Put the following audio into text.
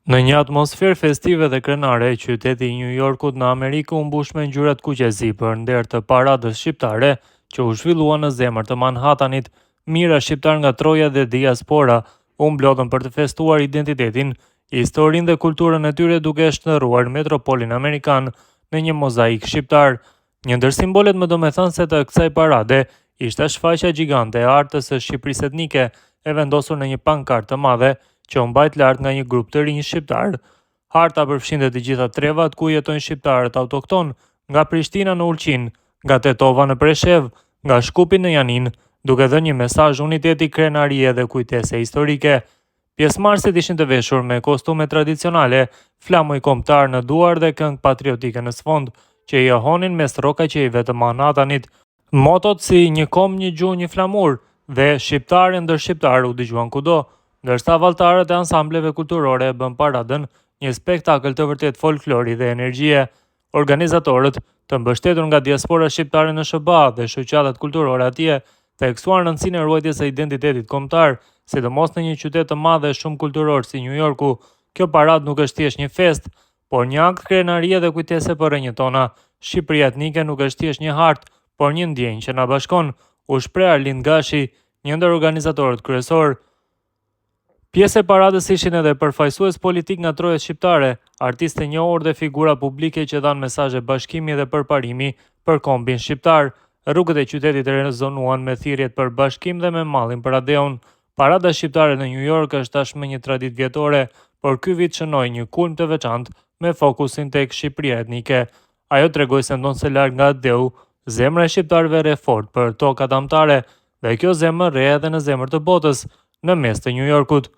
Në një atmosferë festive dhe krenare, qyteti i Nju Jorkut në Amerikë u mbush me ngjyrat kuqezi për nder të paradës shqiptare që u zhvillua në zemër të Manhattanit. Mijëra shqiptarë nga troja dhe diaspora u mblodhën për të festuar identitetin, historinë dhe kulturën e tyre duke e shndërruar metropolin amerikan në një mozaik shqiptar. Një ndër simbolet më domethënëse të kësaj parade ishte shfaqja gjigante e hartës së Shqipërisë etnike e vendosur në një pankartë të madhe që u mbajt lart nga një grup të rinj shqiptarë. Harta përfshinte të gjitha trevat ku jetojnë shqiptarët autoktonë, nga Prishtina në Ulqin, nga Tetova në Preshevë, nga Shkupi në Janinë, duke dhënë një mesazh uniteti, krenarie dhe kujtese historike. Pjesëmarrësit ishin të veshur me kostume tradicionale, flamuj kombëtar në duar dhe këngë patriotike në sfond, që jehonin mes rrokaqiejve të Manhattanit. Motot si një komb, një gjuhë, një flamur dhe shqiptarë ndër shqiptarë u dëgjuan kudo, ndërsa valltarët e ansambleve kulturore e bënë paradën një spektakël të vërtetë folklori dhe energjie. Organizatorët, të mbështetur nga diaspora shqiptare në SHBA dhe shoqatat kulturore atje, theksuan rëndësinë e ruajtjes së identitetit kombëtar, sidomos në një qytet të madh dhe shumëkulturor si Nju Jorku. Kjo paradë nuk është thjesht një festë, por një akt krenarie dhe kujtese për rrënjët tona. Shqipëria etnike nuk është thjesht një hartë, por një ndjenjë që na bashkon, u shpreh Arlind Gashi, një ndër organizatorët kryesorë. Pjesë e paradës ishin edhe përfaqësues politikë nga trojet shqiptare, artistë të njohur dhe figura publike që dhanë mesazhe bashkimi dhe përparimi për kombin shqiptar. Rrugët e qytetit rezonuan me thirrjet për bashkim dhe me mallin për atdheun. Parada shqiptare në Nju Jork është tashmë një traditë vjetore, por ky vit shënoi një kulm të veçantë me fokusin tek Shqipëria etnike. Ajo tregoi se ndonëse larg nga atdheu, zemra e shqiptarëve rreh fort për tokat amtare dhe kjo zemër rreh edhe në zemër të botës, në mes të Nju Jorkut.